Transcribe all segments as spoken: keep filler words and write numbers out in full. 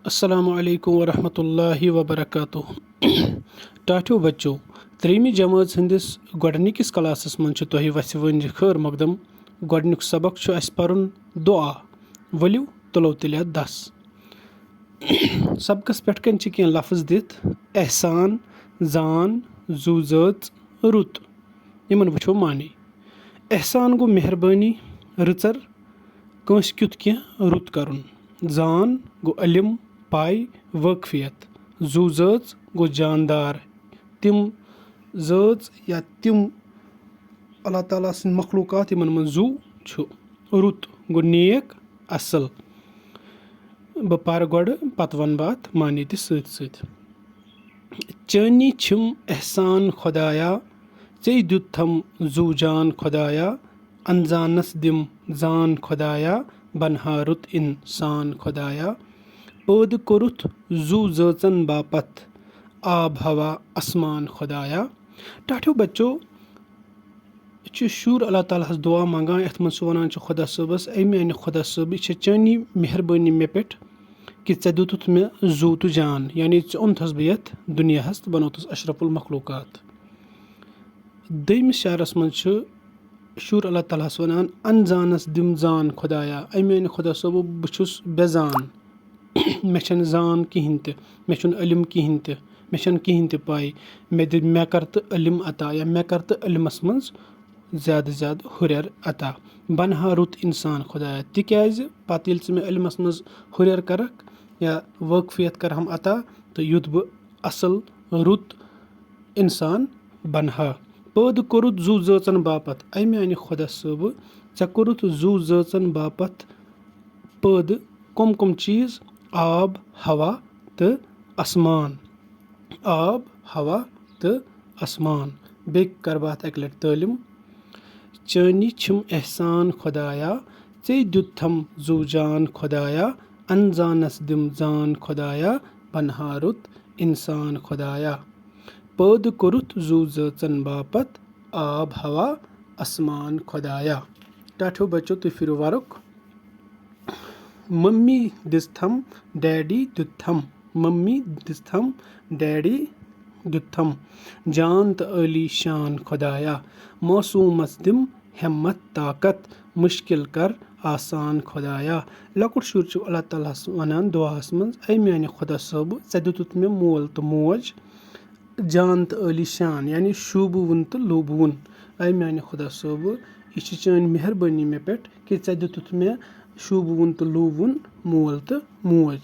السلام علیکم ورحمۃ اللہ وبرکاتہ۔ ٹاٹھیو بچو، ترٛیٚیِمہِ جمٲژ ہٕنٛدِس گۄڈٕنِکِس کلاسس منٛز چھُ تۄہہِ وَژھِ وٲنٛجہِ خٲر مقدم۔ گۄڈٕنیُک سبق چھُ اَسہِ پَرُن دُعا۔ ؤلِو تُلو تیٚلہِ اَتھ دَس۔ سبقس پٮ۪ٹھ کَنۍ چھِ کینٛہہ لفظ دِتھ: احسان، زان، زُو زٲژ، رُت۔ یِمن وٕچھو معنی۔ احسان گوٚو مہربٲنی، رٕژر، کٲنٛسہِ کیُتھ کینٛہہ رُت کرُن۔ زان گوٚو علم، پاے، وٲقفیت۔ زُو زٲژ گوٚو جاندار، تِم زٲژ یا تِم اللہ تعالیٰ سٕنٛدۍ مخلوقات یِمن منٛز زُو چھُ۔ رُت گوٚو نیک، اصل۔ بہٕ پرٕ گۄڈٕ، پتہٕ ونہٕ بہٕ اتھ معنی تہِ سۭتۍ سۭتۍ۔ چٲنی چھِم احسان خۄدایا، ژےٚ دیُتتھم زُو جان خۄدایا، انزانس دِم زان خۄدایا، بنہا رُت انسان خۄدایا۔ پٲدٕ کوٚرُتھ زُو زٲژن باپتھ آب ہوا اسمان خۄدایا۔ ٹاٹھیو بچو، چھُ شُر اللہ تعالیٰ ہس دُعا منٛگان، یَتھ منٛز سُہ وَنان چھُ خۄدا صٲبس: "اے میانہِ خۄدا صٲب، یہِ چھےٚ چٲنی مہربٲنی مےٚ پٮ۪ٹھ کہِ ژےٚ دیُتُتھ مےٚ زُو تہٕ جان، یعنی ژےٚ اوٚنتھس بہٕ یَتھ دُنیاہس تہٕ بنووتھس اشرف المخلوقات۔" دوٚیمِس شعرس منٛز چھُ شُر اللہ تعالیٰ ہس وَنان: "انزانس دِم زان خۄدایا، اے میانہِ خۄدا صٲب، بہٕ چھُس بے زان۔" مےٚ چھَنہٕ زان کِہیٖنۍ تہِ، مےٚ چھُنہٕ علم کِہیٖنۍ تہِ، مےٚ چھَنہٕ کِہیٖنۍ تہِ پَے۔ مےٚ دِ-، مےٚ کَر تہٕ علم عطا، یا مےٚ کَر تہٕ علمَس منٛز زیادٕ زیادٕ ہُرٮ۪ر عطا۔ بَنہٕ ہا رُت اِنسان خۄدایا، تِکیٛازِ پَتہٕ ییٚلہِ ژٕ مےٚ علمَس منٛز ہُرٮ۪ر کَرَکھ یا وٲقفیت کَرہَم عطا، تہٕ یُتھ بہٕ اَصٕل رُت اِنسان بَنہٕ ہا۔ پٲدٕ کوٚرُتھ زُو زٲژَن باپَتھ، اَے میٛانہِ خۄدا صٲبہٕ، ژےٚ کوٚرُتھ زُو زٲژَن باپَتھ پٲدٕ کم کم چیٖز؟ آب، ہوا تہٕ آسمان۔ آب، ہوا تہٕ آسمان۔ بیٚیہِ کَرٕ بہٕ اَتھ اَکہِ لَٹہِ تعلیٖم۔ چٲنی چھِم احسان خۄدایا، ژےٚ دیُتتھم زُو جان خۄدایا، انزانس دِم زان خۄدایا، بنہا رُت اِنسان خۄدایا۔ پٲدٕ کوٚرُتھ زُو زٲژن باپتھ آب، ہوا، آسمان خۄدایا۔ ٹاٹھیو بچو، تُہۍ پھِرِو وَرُق۔ مٔمی دِژتھم، ڈیڈی دیُتتھم۔ مٔمی دِژتھم، ڈیڈی دیُتتھم۔ جان تہٕ عٲلی شان خۄدایا، معصوٗمس دِم ہٮ۪مت طاقت، مُشکِل کر آسان خۄدایا۔ لۄکُٹ شُر چھُ اللہ تعالیٰ ہس وَنان دُعاہس منٛز: "اے میانہِ خۄدا صٲبہٕ، ژےٚ دیُتُتھ مےٚ مول تہٕ موج، جان تہٕ عٲلی شان، یعنی شوٗبوُن تہٕ لوٗبوُن۔ اے میانہِ خۄدا صٲبہٕ، یہِ چھِ چٲنۍ مہربٲنی مےٚ پٮ۪ٹھ کہِ ژےٚ دیُتُتھ مےٚ شوٗبوُن تہٕ لوٗبوُن مول تہٕ موج۔"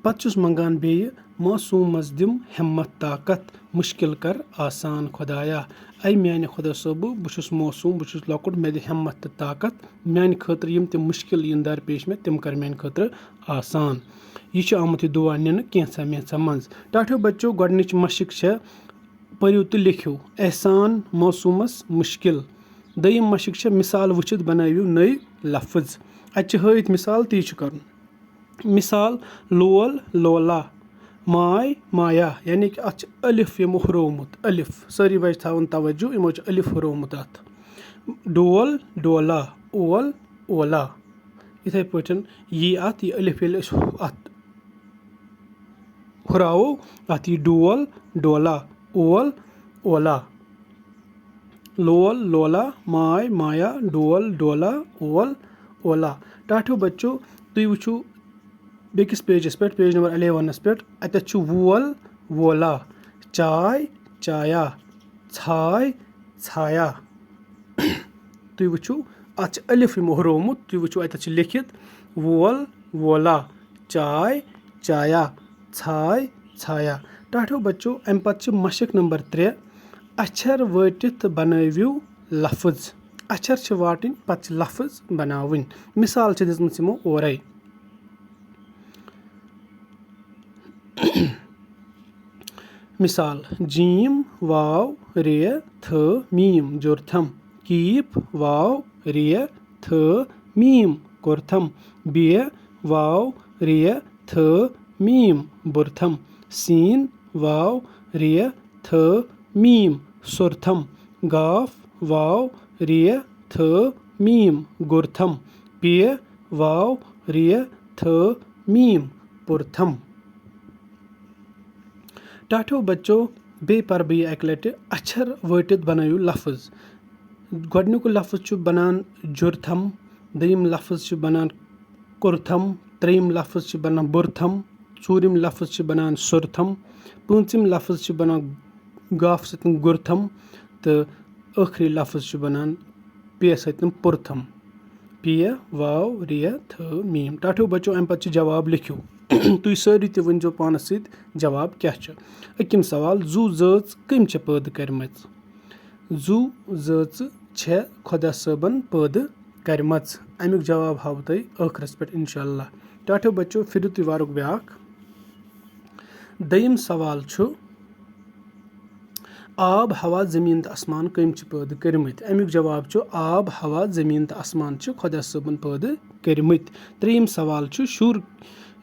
پتہٕ چھُس منٛگان بیٚیہِ: "معصوٗمس دِم ہٮ۪مت طاقت، مُشکِل کر آسان خۄدایا۔" اے میانہِ خۄدا صٲبہٕ، بہٕ چھُس معصوٗم، بہٕ چھُس لۄکُٹ، مےٚ دِ ہٮ۪مت تہٕ طاقت، میانہِ خٲطرٕ یِم تہِ مُشکِل یِن درپیش مےٚ، تِم کر میانہِ خٲطرٕ آسان۔ یہِ چھُ آمُت یہِ دُعا نِنہٕ کینٛژھا مینٛژھا منٛز۔ ٹاٹھیو بچو، گۄڈٕنِچ مشق چھےٚ، پٔرِو تہٕ لیکھِو: احسان، معصوٗمس، مُشکِل۔ دوٚیِم مشق چھےٚ، مثال وٕچھِتھ بنٲوِو نٔوۍ لفظ۔ اَتہِ چھِ ہٲیِتھ مثال، تی چھُ کرُن۔ مثال: لول، لولا، ماے، مایا، یعنی کہِ اَتھ چھِ الف یِمو ہُرومُت، الف۔ سٲری بچہٕ تھاوُن توجہ، یِمو چھُ الف ہُرومُت اَتھ۔ ڈول، ڈولا، اول، اولا۔ یِتھَے پٲٹھۍ یی اَتھ یہِ الف، ییٚلہِ أسۍ اَتھ ہُراوو، اَتھ یی ڈول، ڈولا، اول، اولا۔ لول، لولا، ماے، مایا، ڈول، ڈولا، اول، اولا۔ ٹاٹھیو بچو، تُہۍ وٕچھِو بیٚکِس پیجَس پٮ۪ٹھ، پیج نمبر الیونَس پٮ۪ٹھ، اَتٮ۪تھ چھُ وول، وولا، چاے، چایا، ژھاے، ژھایا۔ تُہۍ وٕچھِو، اَتھ چھِ الف یِمو ہُرومُت، تُہۍ وٕچھِو، اَتٮ۪تھ چھِ لیکھِتھ وول، وولا، چاے، چایا، ژھاے، ژھایا۔ ٹاٹھیو بچو، اَمہِ پتہٕ چھِ مشق نمبر ترٛےٚ، اچھر وٲٹِتھ بنٲوِو لفظ۔ اچھر چھِ واٹٕنۍ، پتہٕ چھِ لفظ بناوٕنۍ۔ مثال چھِ دِژمٕژ یِمو اورَے۔ مثال: جیم، واو، رے، تھ، میم، جُرتھم۔ کیپ، واو، رے، تھ، میم، کُرتھم۔ بے، واو، رے، تھ، میم، بُرتھم۔ سین، واو، رے، تھ، میم، سُرتھم۔ گاف، واو، رے، تھ، میم، گُرتھم۔ پے، واو، رے، تھ، میم، پُرتھم۔ ٹاٹھیو بچو، بیٚیہِ پرٕ بہٕ یہِ اَکہِ لَٹہِ۔ اچھر وٲٹِتھ بنٲیِو لفظ۔ گۄڈٕنیُک لفظ چھُ بنان جُرتھم، دوٚیِم لفظ چھُ بنان کُرتھم، ترٛیٚیِم لفظ چھُ بنان بُرتھم، ژوٗرِم لفظ چھُ بنان سُرتھم، پوٗنٛژِم لفظ چھُ بنان گاف سۭتۍ گُرتھم، تہٕ ٲخری لفظ چھُ بنان پیٚیَس سۭتۍ پُرتھم۔ پیٚیہِ، واو، ریٚیہِ، تھٲ، میٖم۔ ٹاٹھیو بچو، اَمہِ پتہٕ چھُ جواب لیکھِو۔ تُہۍ سٲری تہِ ؤنۍزیو پانس سۭتۍ جواب کیٛاہ چھُ۔ أکِم سوال، زُو زٲژ کٔمۍ چھِ پٲدٕ کٔرمٕژ؟ زُو زٲژٕ چھےٚ خۄدا صٲبن پٲدٕ کٔرمٕژ۔ اَمیُک جواب ہاوو تۄہہِ ٲخرس پٮ۪ٹھ انشاءاللہ۔ ٹاٹھیو بچو، پھِرِو تُہۍ وارُک بیٛاکھ۔ دوٚیِم سوال چھُ، آب، ہوا، زٔمیٖن تہٕ آسمان کٔمۍ چھِ پٲدٕ کٔرمٕتۍ؟ اَمیُک جواب چھُ، آب، ہوا، زٔمیٖن تہٕ آسمان چھِ خۄدا صٲبَن پٲدٕ کٔرمٕتۍ۔ ترٛیٚیِم سوال چھُ، شُر،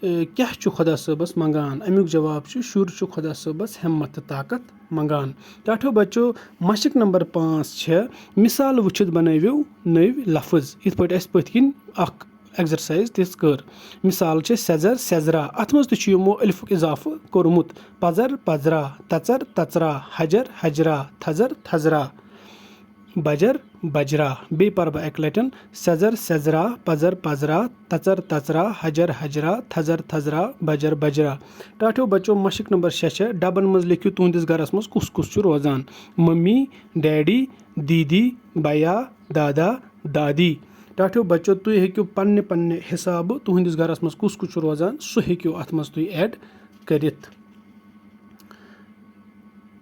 اے، کیٛاہ چھُ خۄدا صٲبَس منٛگان؟ اَمیُک جواب چھُ، شُر چھُ خۄدا صٲبَس ہٮ۪مَتھ تہٕ طاقت منٛگان۔ ٹاٹھیو بَچو، مَشٕق نمبر پانٛژھ چھےٚ، مِثال وٕچھِتھ بَنٲوِو نٔوۍ لفظ۔ یِتھ پٲٹھۍ اَسہِ پٔتھۍ کِنۍ اَکھ exercise تِژھ کٔر۔ مثال چھِ سٮ۪زر، سٮ۪زرا۔ اَتھ منٛز تہِ چھُ یِمو الفُک اضافہٕ کوٚرمُت۔ پزر، پزرا۔ تژر، تژرا۔ حجر، حجرا۔ تھزر، تھزرا۔ بجر، بجرا۔ بیٚیہِ پرٕ بہٕ اَکہِ لٹٮ۪ن۔ سٮ۪زر، سٮ۪زرا۔ پزر، پزرا۔ تژر، تژرا۔ حجر، حجرا۔ تھزر، تھزرا۔ بجر، بجرا۔ ٹاٹھیو بچو، مشق نمبر شےٚ چھےٚ۔ ڈبن منٛز لیکھِو تُہنٛدِس گرس منٛز کُس کُس چھُ روزان۔ ممی، ڈیڈی، دیدی، بیا، دادا، دادی۔ ٹاٹھیو بچو، تُہۍ ہیٚکِو پننہِ پننہِ حسابہٕ تُہنٛدِس گرس منٛز کُس کُس چھُ روزان، سُہ ہیٚکِو اتھ منٛز تُہۍ add کٔرِتھ۔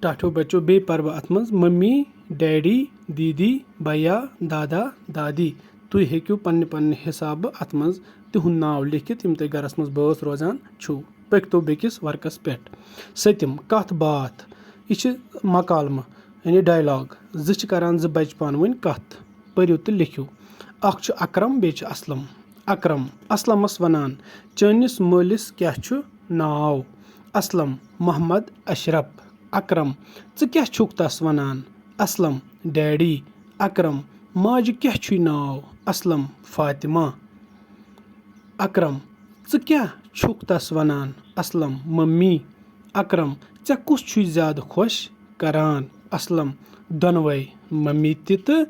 ٹاٹھیو بچو، بیٚیہِ پرٕ بہٕ اتھ منٛز ممی، ڈیڈی، دیدی، بیا، دادا، دادی۔ تُہۍ ہیٚکِو پننہِ پننہِ حسابہٕ اتھ منٛز تِہُنٛد ناو لیکھِتھ، یِم تۄہہِ گرس منٛز بٲژ روزان چھُو۔ پٔکۍتو بیٚکِس ورقس پٮ۪ٹھ۔ سٔتِم، کتھ باتھ۔ یہِ چھِ مکالمہٕ، یعنی dialogue۔ زٕ چھِ کران زٕ بچہِ پانہٕ ؤنۍ کتھ۔ پٔرِو تہٕ لیکھِو۔ اکھ چھُ اکرم، بیٚیہِ چھُ اسلم۔ اکرم، اسلمس ونان، "چٲنِس مٲلِس کیٛاہ چھُ ناو؟" اسلم، "محمد اشرف۔" اکرم، "ژٕ کیٛاہ چھُکھ تس ونان؟" اسلم، "ڈیڈی۔" اکرم، "ماجہِ کیٛاہ چھُے ناو؟" اسلم، "فاطمہ۔" اکرم، "ژٕ کیٛاہ چھُکھ تس ونان؟" اسلم، "ممی۔" اکرم، "ژےٚ کُس چھُے زیادٕ خۄش کران؟" اسلم، "دۄنوَے، ممی تہِ تہٕ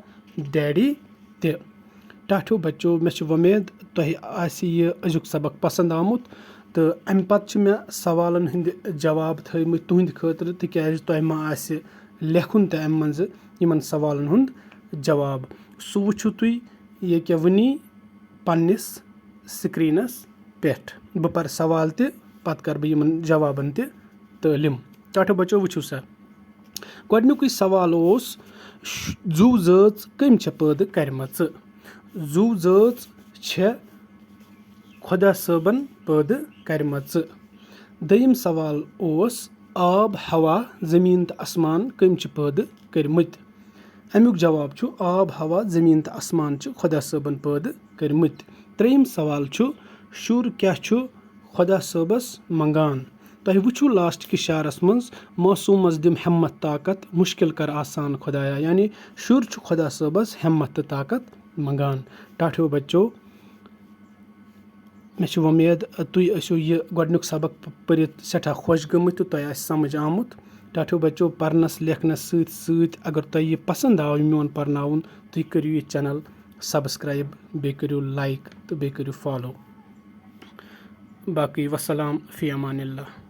ڈیڈی تہِ۔" ٹاٹھیو بچو، مےٚ چھِ وۄمید تۄہہِ آسہِ یہِ أزیُک سبق پسنٛد آمُت، تہٕ اَمہِ پتہٕ چھِ مےٚ سوالن ہٕنٛدۍ جواب تھٲومٕتۍ تُہنٛدِ خٲطرٕ، تِکیازِ تۄہہِ ما آسہِ لیکھُن تہِ اَمہِ منٛزٕ یِمن سوالن ہُنٛد جواب۔ سُہ وٕچھِو تُہۍ ییٚکیٛاہ وٕنی پننِس screenس پٮ۪ٹھ۔ بہٕ پرٕ سوال تہِ، پتہٕ کرٕ بہٕ یِمن جوابن تہِ تعلیٖم۔ ٹاٹھیو بچو، وٕچھِو سا، گۄڈٕنیُکُے سوال اوس، ش-، زُو زٲژ کٔمۍ چھےٚ پٲدٕ کرِمژٕ؟ زُو زٲژ چھےٚ خۄدا صٲبن پٲدٕ کرِمژٕ۔ دوٚیِم سوال اوس، آب، ہوا، زٔمیٖن تہٕ آسمان کٔمۍ چھِ پٲدٕ کٔرمٕتۍ؟ اَمیُک جواب چھُ، آب، ہوا، زٔمیٖن تہٕ آسمان چھِ خۄدا صٲبن پٲدٕ کٔرمٕتۍ۔ ترٛیٚیِم سوال چھُ، شُر کیٛاہ چھُ خۄدا صٲبس منٛگان؟ تۄہہِ وٕچھِو last کِس شعرس منٛز، "معصوٗمس دِم ہٮ۪متھ طاقت، مُشکِل کر آسان خۄدایا"، یعنی شُر چھُ خۄدا صٲبس ہٮ۪متھ تہٕ طاقت منٛگان۔ ٹاٹھیو بچو، مےٚ چھِ وۄمید، تُہۍ ٲسِو یہِ گۄڈٕنیُک سبق پ-، پٔرِتھ سٮ۪ٹھاہ خۄش گٔمٕتۍ تہٕ تۄہہِ آسہِ سمجھ آمُت۔ ٹاٹھیو بچو، پرنس لیکھنس سۭتۍ سۭتۍ اگر تۄہہِ یہِ پسنٛد آو میون پرناوُن، تُہۍ کٔرِو یہِ channel subscribe، بیٚیہِ کٔرِو like تہٕ بیٚیہِ کٔرِو follow۔ باقٕے وسلام، فی امان اللہ۔